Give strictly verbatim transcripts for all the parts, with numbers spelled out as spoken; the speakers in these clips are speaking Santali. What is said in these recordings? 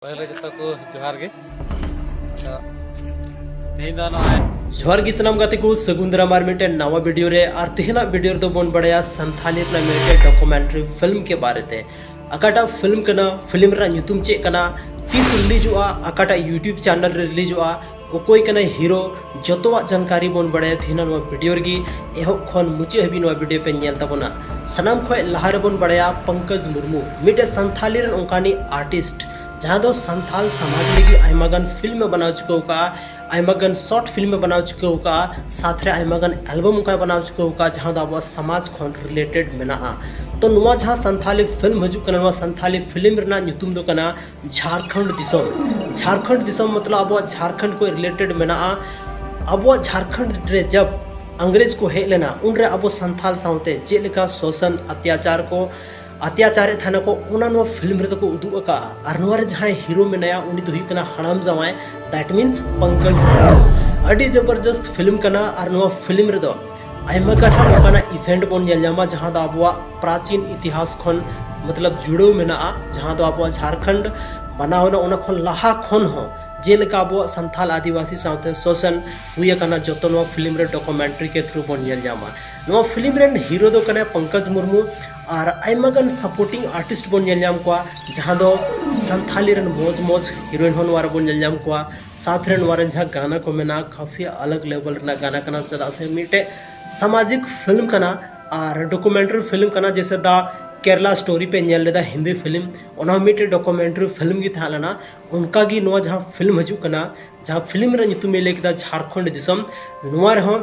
ᱯᱟᱹᱦᱤᱞ ᱨᱮ ᱡᱚᱛᱚ ᱠᱚ ᱡᱚᱦᱟᱨ ᱜᱮ᱾ ᱟᱫᱚ ᱛᱮᱦᱮᱧ ᱫᱚ ᱱᱚᱜᱼᱚᱭ ᱡᱚᱦᱟᱨ ᱜᱮ ᱥᱟᱱᱟᱢ ᱜᱟᱛᱮ ᱠᱚ, ᱥᱟᱹᱜᱩᱱ ᱫᱟᱨᱟᱢ ᱟᱨ ᱢᱤᱫᱴᱮᱱ ᱱᱟᱣᱟ ᱵᱷᱤᱰᱤᱭᱳ ᱨᱮ᱾ ᱟᱨ ᱛᱮᱦᱮᱧᱟᱜ ᱵᱷᱤᱰᱤᱭᱳ ᱨᱮᱫᱚ ᱵᱚᱱ ᱵᱟᱲᱟᱭᱟ ᱥᱟᱱᱛᱷᱟᱞᱤ ᱨᱮᱱᱟᱜ ᱢᱤᱫᱴᱮᱱ ᱰᱚᱠᱩᱢᱮᱱᱴᱟᱨᱤ ᱯᱷᱤᱞᱢ ᱠᱮ ᱵᱟᱨᱮ ᱛᱮ᱾ ᱚᱠᱟᱴᱟᱜ ᱯᱷᱤᱞᱢ ᱠᱟᱱᱟ, ᱯᱷᱤᱞᱢ ᱨᱮᱱᱟᱜ ᱧᱩᱛᱩᱢ ᱪᱮᱫ ᱠᱟᱱᱟ, ᱛᱤᱥ ᱨᱤᱞᱤᱡᱚᱜᱼᱟ, ᱚᱠᱟᱴᱟᱜ YouTube ᱪᱮᱱᱮᱞ ᱨᱮ ᱨᱤᱞᱤᱡᱚᱜᱼᱟ, ᱚᱠᱚᱭ ᱠᱟᱱᱟᱭ ᱦᱤᱨᱳ, ᱡᱚᱛᱚᱣᱟᱜ ᱡᱟᱱᱠᱟᱨᱤ ᱵᱚᱱ ᱵᱟᱲᱟᱭᱟ ᱛᱮᱦᱮᱧ ᱱᱚᱣᱟ ᱵᱷᱤᱰᱤᱭᱳ ᱨᱮᱜᱮ᱾ ᱮᱦᱚᱵ ᱠᱷᱚᱱ ᱢᱩᱪᱟᱹᱫ ᱦᱟᱹᱵᱤᱡ ᱱᱚᱣᱟ ᱵᱷᱤᱰᱤᱭᱳ ᱯᱮ ᱧᱮᱞ ᱛᱟᱵᱚᱱᱟ᱾ ᱥᱟᱱᱟᱢ ᱠᱷᱚᱱ ᱞᱟᱦᱟ ᱨᱮᱵᱚᱱ ᱵᱟᱲᱟᱭᱟ ᱯᱚᱝᱠᱚᱡᱽ ᱢᱩᱨᱢᱩ, ᱢᱤᱫᱴᱮᱡ ᱥᱟᱱᱛᱷᱟᱞᱤ ᱨᱮᱱ ᱚᱱᱠᱟᱱᱤᱡ ᱟᱨᱴᱤᱥᱴ, ᱡᱟᱦᱟᱸ ᱫᱚ ᱥᱟᱱᱛᱷᱟᱞ ᱥᱚᱢᱟᱡᱽ ᱞᱟᱹᱜᱤᱫ ᱟᱭᱢᱟ ᱜᱟᱱ ᱯᱷᱤᱞᱢ ᱮ ᱵᱮᱱᱟᱣ ᱪᱩᱠᱟᱹᱣ ᱠᱟᱜᱼᱟ, ᱟᱭᱢᱟ ᱜᱟᱱ ᱥᱚᱨᱴ ᱯᱷᱤᱞᱢ ᱮ ᱵᱮᱱᱟᱣ ᱪᱩᱠᱟᱹᱣ ᱠᱟᱜᱼᱟ, ᱥᱟᱛ ᱨᱮ ᱟᱭᱢᱟ ᱜᱟᱱ ᱮᱞᱵᱟᱢ ᱚᱱᱠᱟᱭ ᱵᱮᱱᱟᱣ ᱪᱩᱠᱟᱹᱣ ᱠᱟᱜᱼᱟ, ᱡᱟᱦᱟᱸ ᱫᱚ ᱟᱵᱚᱣᱟᱜ ᱥᱚᱢᱟᱡᱽ ᱠᱷᱚᱱ ᱨᱤᱞᱮᱴᱮᱰ ᱢᱮᱱᱟᱜᱼᱟ᱾ ᱛᱚ ᱱᱚᱣᱟ ᱡᱟᱦᱟᱸ ᱥᱟᱱᱛᱷᱟᱞᱤ ᱯᱷᱤᱞᱢ ᱦᱤᱡᱩᱜ ᱠᱟᱱᱟ, ᱱᱚᱣᱟ ᱥᱟᱱᱛᱷᱟᱞᱤ ᱯᱷᱤᱞᱢ ᱨᱮᱱᱟᱜ ᱧᱩᱛᱩᱢ ᱫᱚ ᱠᱟᱱᱟ ᱡᱷᱟᱲᱠᱷᱚᱸᱰ ᱫᱤᱥᱚᱢ᱾ ᱡᱷᱟᱲᱠᱷᱚᱸᱰ ᱫᱤᱥᱚᱢ ᱢᱚᱛᱞᱚᱵ ᱟᱵᱚᱣᱟᱜ ᱡᱷᱟᱲᱠᱷᱚᱸᱰ ᱠᱚ ᱨᱤᱞᱮᱴᱮᱰ ᱢᱮᱱᱟᱜᱼᱟ᱾ ᱟᱵᱚᱣᱟᱜ ᱡᱷᱟᱲᱠᱷᱚᱸᱰ ᱨᱮ ᱡᱟᱵ ᱤᱝᱨᱮᱡᱽ ᱠᱚ ᱦᱮᱡ ᱞᱮᱱᱟ, ᱩᱱᱨᱮ ᱟᱵᱚ ᱥᱟᱱᱛᱷᱟᱞ ᱥᱟᱶᱛᱮ ᱪᱮᱫ ᱞᱮᱠᱟ ᱥᱳᱥᱚᱱ ᱚᱛᱛᱟᱪᱟᱨ ᱠᱚ, ᱚᱛᱛᱟᱪᱟᱨᱮᱫ ᱛᱟᱦᱮᱱᱟ ᱠᱚ, ᱚᱱᱟ ᱱᱚᱣᱟ ᱯᱷᱤᱞᱢ ᱨᱮᱫᱚ ᱠᱚ ᱩᱫᱩᱜ ᱟᱠᱟᱫᱼᱟ᱾ ᱟᱨ ᱱᱚᱣᱟ ᱨᱮ ᱡᱟᱦᱟᱸᱭ ᱦᱤᱨᱳ ᱢᱮᱱᱟᱭᱟ, ᱩᱱᱤ ᱫᱚ ᱦᱩᱭᱩᱜ ᱠᱟᱱᱟ ᱦᱟᱲᱟᱢ ᱡᱟᱶᱟᱭ, that means ᱯᱚᱝᱠᱚᱡᱽ ᱵᱷᱩᱭᱟᱸ᱾ ᱟᱹᱰᱤ ᱡᱚᱵᱚᱨᱡᱚᱥᱛ ᱯᱷᱤᱞᱢ ᱠᱟᱱᱟ᱾ ᱟᱨ ᱱᱚᱣᱟ ᱯᱷᱤᱞᱢ ᱨᱮᱫᱚ ᱟᱭᱢᱟ ᱜᱟᱱ ᱚᱱᱠᱟᱱᱟᱜ ᱤᱵᱷᱮᱱᱴ ᱵᱚᱱ ᱧᱮᱞ ᱧᱟᱢᱟ, ᱡᱟᱦᱟᱸ ᱫᱚ ᱟᱵᱚᱣᱟᱜ ᱯᱨᱟᱪᱤᱱ ᱤᱛᱤᱦᱟᱥ ᱠᱷᱚᱱ ᱢᱚᱛᱞᱚᱵ ᱡᱩᱲᱟᱹᱣ ᱢᱮᱱᱟᱜᱼᱟ, ᱡᱟᱦᱟᱸ ᱫᱚ ᱟᱵᱚᱣᱟᱜ ᱡᱷᱟᱲᱠᱷᱚᱸᱰ ᱵᱮᱱᱟᱣ ᱮᱱᱟ, ᱚᱱᱟ ᱠᱷᱚᱱ ᱞᱟᱦᱟ ᱠᱷᱚᱱ ᱦᱚᱸ ᱡᱮᱞᱮᱠᱟ ᱟᱵᱚᱣᱟᱜ ᱥᱟᱱᱛᱷᱟᱞ ᱟᱹᱫᱤᱵᱟᱹᱥᱤ ᱥᱟᱶᱛᱮ ᱥᱳᱥᱚᱱ ᱦᱩᱭ ᱟᱠᱟᱱᱟ, ᱡᱚᱛᱚ ᱱᱚᱣᱟ ᱯᱷᱤᱞᱢ ᱨᱮ ᱰᱚᱠᱩᱢᱮᱱᱴᱟᱨᱤ ᱠᱮ ᱛᱷᱨᱩ ᱵᱚᱱ ᱧᱮᱞ ᱧᱟᱢᱟ᱾ ᱱᱚᱣᱟ ᱯᱷᱤᱞᱢ ᱨᱮᱱ ᱦᱤᱨᱳ ᱫᱚ ᱠᱟᱱᱟᱭ ᱯᱚᱝᱠᱚᱡᱽ ᱢᱩᱨᱢᱩ᱾ ᱟᱨ ᱟᱭᱢᱟ ᱜᱟᱱ ᱥᱟᱯᱳᱨᱴᱤᱝ ᱟᱨᱴᱤᱥᱴ ᱵᱚᱱ ᱧᱮᱞ ᱧᱟᱢ ᱠᱚᱣᱟ, ᱡᱟᱦᱟᱸ ᱫᱚ ᱥᱟᱱᱛᱷᱟᱞᱤ ᱨᱮᱱ ᱢᱚᱡᱽ ᱢᱚᱡᱽ ᱦᱤᱨᱳᱭᱤᱱ ᱦᱚᱸ ᱱᱚᱣᱟ ᱨᱮᱵᱚᱱ ᱧᱮᱞ ᱧᱟᱢ ᱠᱚᱣᱟ᱾ ᱥᱟᱛ ᱨᱮ ᱱᱚᱣᱟ ᱨᱮ ᱡᱟᱦᱟᱸ ᱜᱟᱱᱟ ᱠᱚ ᱢᱮᱱᱟᱜᱼᱟ, ᱠᱟᱯᱷᱤ ᱟᱞᱟᱜᱽ ᱞᱮᱵᱮᱞ ᱨᱮᱱᱟᱜ ᱜᱟᱱᱟ ᱠᱟᱱᱟ, ᱪᱮᱫᱟᱜ ᱥᱮ ᱢᱤᱫᱴᱮᱡ ᱥᱟᱢᱟᱡᱤᱠ ᱯᱷᱤᱞᱢ ᱠᱟᱱᱟ ᱟᱨ ᱰᱚᱠᱩᱢᱮᱱᱴᱟᱨᱤ ᱯᱷᱤᱞᱢ ᱠᱟᱱᱟ᱾ ᱡᱮᱭᱥᱮ ᱫᱟ ᱠᱮᱨᱞᱟ ᱥᱴᱳᱨᱤ ᱯᱮ ᱧᱮᱞ ᱞᱮᱫᱟ ᱦᱤᱱᱫᱤ ᱯᱷᱤᱞᱢ, ᱚᱱᱟ ᱦᱚᱸ ᱢᱤᱫᱴᱮᱡ ᱰᱚᱠᱩᱢᱮᱱᱴᱟᱨᱤ ᱯᱷᱤᱞᱢ ᱜᱮ ᱛᱟᱦᱮᱸ ᱞᱮᱱᱟ᱾ ᱚᱱᱠᱟ ᱜᱮ ᱱᱚᱣᱟ ᱡᱟᱦᱟᱸ ᱯᱷᱤᱞᱢ ᱦᱤᱡᱩᱜ ᱠᱟᱱᱟ, ᱡᱟᱦᱟᱸ ᱯᱷᱤᱞᱢ ᱨᱮᱱᱟᱜ ᱧᱩᱛᱩᱢ ᱤᱧ ᱞᱟᱹᱭ ᱠᱮᱫᱟ ᱡᱷᱟᱲᱠᱷᱚᱸᱰ ᱫᱤᱥᱚᱢ, ᱱᱚᱣᱟ ᱨᱮᱦᱚᱸ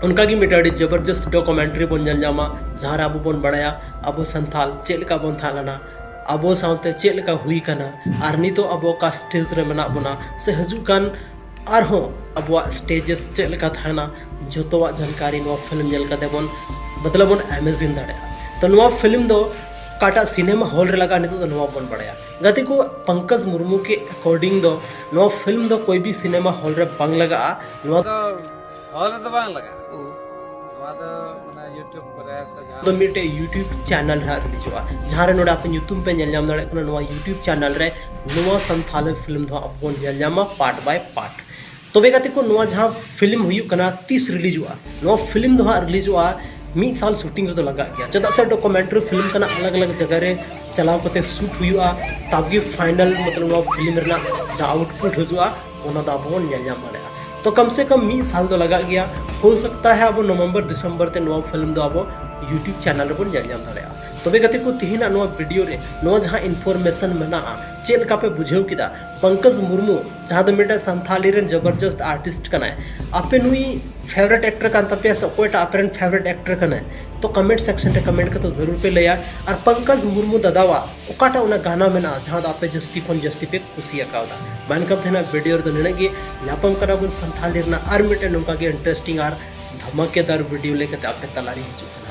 ᱚᱱᱠᱟ ᱜᱮ ᱢᱤᱫᱴᱮᱡ ᱟᱹᱰᱤ ᱡᱚᱵᱚᱨᱡᱚᱥᱛ ᱰᱚᱠᱩᱢᱮᱱᱴᱟᱨᱤ ᱵᱚᱱ ᱧᱮᱞ ᱧᱟᱢᱟ, ᱡᱟᱦᱟᱸ ᱨᱮ ᱟᱵᱚ ᱵᱚᱱ ᱵᱟᱲᱟᱭᱟ ᱟᱵᱚ ᱥᱟᱱᱛᱷᱟᱞ ᱪᱮᱫ ᱞᱮᱠᱟ ᱵᱚᱱ ᱛᱟᱦᱮᱸ ᱞᱮᱱᱟ, ᱟᱵᱚ ᱥᱟᱶᱛᱮ ᱪᱮᱫ ᱞᱮᱠᱟ ᱦᱩᱭ ᱠᱟᱱᱟ, ᱟᱨ ᱱᱤᱛᱚᱜ ᱟᱵᱚ ᱚᱠᱟ ᱥᱴᱮᱡᱽ ᱨᱮ ᱢᱮᱱᱟᱜ ᱵᱚᱱᱟ, ᱥᱮ ᱦᱤᱡᱩᱜ ᱠᱟᱱ ᱟᱨᱦᱚᱸ ᱟᱵᱚᱣᱟᱜ ᱥᱴᱮᱡᱮᱥ ᱪᱮᱫ ᱞᱮᱠᱟ ᱛᱟᱦᱮᱱᱟ, ᱡᱚᱛᱚᱣᱟᱜ ᱡᱟᱱᱠᱟᱨᱤ ᱱᱚᱣᱟ ᱯᱷᱤᱞᱢ ᱧᱮᱞ ᱠᱟᱛᱮ ᱵᱚᱱ ᱢᱚᱛᱞᱚᱵ ᱵᱚᱱ ᱤᱢᱮᱡᱤᱱ ᱫᱟᱲᱮᱭᱟᱜᱼᱟ᱾ ᱛᱚ ᱱᱚᱣᱟ ᱯᱷᱤᱞᱢ ᱫᱚ ᱚᱠᱟᱴᱟᱜ ᱥᱤᱱᱮᱢᱟ ᱦᱚᱞ ᱨᱮ ᱞᱟᱜᱟᱜᱼᱟ, ᱱᱤᱛᱚᱜ ᱫᱚ ᱱᱚᱣᱟ ᱵᱚᱱ ᱵᱟᱲᱟᱭᱟ᱾ ᱜᱟᱛᱮ ᱠᱚ, ᱯᱚᱝᱠᱚᱡᱽ ᱢᱩᱨᱢᱩ ᱠᱮ ᱟᱠᱚᱨᱰᱤᱝ ᱫᱚ ᱱᱚᱣᱟ ᱯᱷᱤᱞᱢ ᱫᱚ ᱠᱚᱭ ᱵᱤ ᱥᱤᱱᱮᱢᱟ ᱦᱚᱞ ᱨᱮ ᱵᱟᱝ ᱞᱟᱜᱟᱜᱼᱟ᱾ ᱱᱚᱣᱟ ᱫᱚ ᱦᱚᱞ ᱨᱮᱫᱚ ᱵᱟᱝ ᱞᱟᱜᱟᱜᱼᱟ᱾ ᱱᱚᱣᱟ ᱫᱚ ᱢᱟᱱᱮ YouTube ᱠᱚᱨᱮ ᱥᱮ ᱡᱟᱦᱟᱸ ᱫᱚ ᱢᱤᱫᱴᱮᱡ YouTube ᱪᱮᱱᱮᱞ ᱨᱮ ᱦᱟᱸᱜ ᱨᱤᱞᱤᱡᱚᱜᱼᱟ, ᱡᱟᱦᱟᱸ ᱨᱮ ᱱᱚᱰᱮ ᱟᱯᱮ ᱧᱩᱛᱩᱢ ᱯᱮ ᱧᱮᱞ ᱧᱟᱢ ᱫᱟᱲᱮᱭᱟᱜ ᱠᱟᱱᱟ᱾ ᱱᱚᱣᱟ YouTube ᱪᱮᱱᱮᱞ ᱨᱮ ᱱᱚᱣᱟ ᱥᱟᱱᱛᱷᱟᱞᱤ ᱯᱷᱤᱞᱢ ᱫᱚ ᱦᱟᱸᱜ ᱟᱵᱚ ᱵᱚᱱ ᱧᱮᱞ ᱧᱟᱢᱟ ᱯᱟᱨᱴ ᱵᱟᱭ ᱯᱟᱨᱴ᱾ ᱛᱚᱵᱮ ᱜᱟᱛᱮ ᱠᱚ, ᱱᱚᱣᱟ ᱡᱟᱦᱟᱸ ᱯᱷᱤᱞᱢ ᱦᱩᱭᱩᱜ ᱠᱟᱱᱟ, ᱛᱤᱥ ᱨᱤᱞᱤᱡᱚᱜᱼᱟ? ᱱᱚᱣᱟ ᱯᱷᱤᱞᱢ ᱫᱚ ᱦᱟᱸᱜ ᱨᱤᱞᱤᱡᱚᱜᱼᱟ ᱢᱤᱫ ᱥᱟᱞ ᱥᱩᱴᱤᱝ ᱨᱮᱫᱚ ᱞᱟᱜᱟᱜ ᱜᱮᱭᱟ᱾ ᱪᱮᱫᱟᱜ ᱥᱮ ᱰᱚᱠᱩᱢᱮᱱᱴᱟᱨᱤ ᱯᱷᱤᱞᱢ ᱠᱟᱱᱟ, ᱟᱞᱟᱜᱽ ᱟᱞᱟᱜᱽ ᱡᱟᱭᱜᱟ ᱨᱮ ᱪᱟᱞᱟᱣ ᱠᱟᱛᱮ ᱥᱩᱴ ᱦᱩᱭᱩᱜᱼᱟ, ᱛᱟᱵᱜᱮ ᱯᱷᱟᱭᱱᱟᱞ ᱢᱚᱛᱞᱚᱵ ᱱᱚᱣᱟ ᱯᱷᱤᱞᱢ ᱨᱮᱱᱟᱜ ᱡᱟᱦᱟᱸ ᱟᱣᱩᱴᱯᱩᱴ ᱦᱤᱡᱩᱜᱼᱟ, ᱚᱱᱟ ᱫᱚ ᱟᱵᱚ ᱵᱚᱱ ᱧᱮᱞ ᱧᱟᱢ ᱫᱟᱲᱮᱭᱟᱜᱼᱟ᱾ ᱛᱚ ᱠᱟᱢ ᱥᱮ ᱠᱟᱢ ᱢᱤᱫ ᱥᱟᱞ ᱫᱚ ᱞᱟᱜᱟᱜ ᱜᱮᱭᱟ᱾ ᱦᱳ ᱥᱟᱠᱛᱟ ᱦᱮ ᱟᱵᱚ ᱱᱚᱵᱷᱮᱢᱵᱚᱨ ᱰᱤᱥᱮᱢᱵᱚᱨ ᱛᱮ ᱱᱚᱣᱟ ᱯᱷᱤᱞᱢ ᱫᱚ ᱟᱵᱚ YouTube ᱪᱮᱱᱮᱞ ᱨᱮᱵᱚᱱ ᱧᱮᱞ ᱧᱟᱢ ᱫᱟᱲᱮᱭᱟᱜᱼᱟ᱾ ᱛᱚᱵᱮ ᱜᱟᱛᱮ ᱠᱚ, ᱛᱤᱦᱤᱧᱟᱜ ᱱᱚᱣᱟ ᱵᱷᱤᱰᱤᱭᱳ ᱨᱮ ᱱᱚᱣᱟ ᱡᱟᱦᱟᱸ ᱤᱱᱯᱷᱚᱨᱢᱮᱥᱚᱱ ᱢᱮᱱᱟᱜᱼᱟ, ᱪᱮᱫ ᱞᱮᱠᱟ ᱯᱮ ᱵᱩᱡᱷᱟᱹᱣ ᱠᱮᱫᱟ? ᱯᱚᱝᱠᱚᱡᱽ ᱢᱩᱨᱢᱩ, ᱡᱟᱦᱟᱸ ᱫᱚ ᱢᱤᱫᱴᱮᱱ ᱥᱟᱱᱛᱷᱟᱞᱤ ᱨᱮᱱ ᱡᱚᱵᱚᱨᱡᱚᱥᱛ ᱟᱨᱴᱤᱥᱴ ᱠᱟᱱᱟᱭ, ᱟᱯᱮ ᱱᱩᱭ ᱯᱷᱮᱵᱟᱨᱮᱴ ᱮᱠᱴᱚᱨ ᱠᱟᱱ ᱛᱟᱯᱮᱭᱟ ᱥᱮ ᱚᱠᱚᱭᱴᱟᱜ ᱟᱯᱮ ᱨᱮᱱ ᱯᱷᱮᱵᱟᱨᱮᱴ ᱮᱠᱴᱚᱨ ᱠᱟᱱᱟᱭ? ᱛᱚ ᱠᱚᱢᱮᱱᱴ ᱥᱮᱠᱥᱚᱱ ᱨᱮ ᱠᱚᱢᱮᱱᱴ ᱠᱟᱛᱮ ᱡᱟᱹᱨᱩᱲ ᱯᱮ ᱞᱟᱹᱭᱟ᱾ ᱟᱨ ᱯᱚᱝᱠᱚᱡᱽ ᱢᱩᱨᱢᱩ ᱫᱟᱫᱟᱣᱟᱜ ᱚᱠᱟᱴᱟᱜ ᱚᱱᱟ ᱜᱟᱱᱟ ᱢᱮᱱᱟᱜᱼᱟ ᱡᱟᱦᱟᱸ ᱫᱚ ᱟᱯᱮ ᱡᱟᱹᱥᱛᱤ ᱠᱷᱚᱱ ᱡᱟᱹᱥᱛᱤ ᱯᱮ ᱠᱩᱥᱤ ᱟᱠᱟᱣᱫᱟ? ᱢᱟ ᱮᱱᱠᱷᱟᱱ ᱛᱮᱦᱮᱧᱟᱜ ᱵᱷᱤᱰᱤᱭᱳ ᱨᱮᱫᱚ ᱱᱤᱱᱟᱹᱜ ᱜᱮ᱾ ᱧᱟᱯᱟᱢ ᱠᱟᱱᱟ ᱵᱚᱱ ᱥᱟᱱᱛᱷᱟᱞᱤ ᱨᱮᱱᱟᱜ ᱟᱨ ᱢᱤᱫᱴᱮᱱ ᱱᱚᱝᱠᱟ ᱜᱮ ᱤᱱᱴᱟᱨᱮᱥᱴᱤᱝ ᱟᱨ ᱫᱷᱟᱢᱟᱠᱮᱫᱟᱨ ᱵᱷᱤᱰᱤᱭᱳ ᱞᱟᱹᱭ ᱠᱟᱛᱮ ᱟᱯᱮ ᱛᱟᱞᱟᱨᱤᱧ ᱦᱤᱡᱩᱜ ᱠᱟᱱᱟ᱾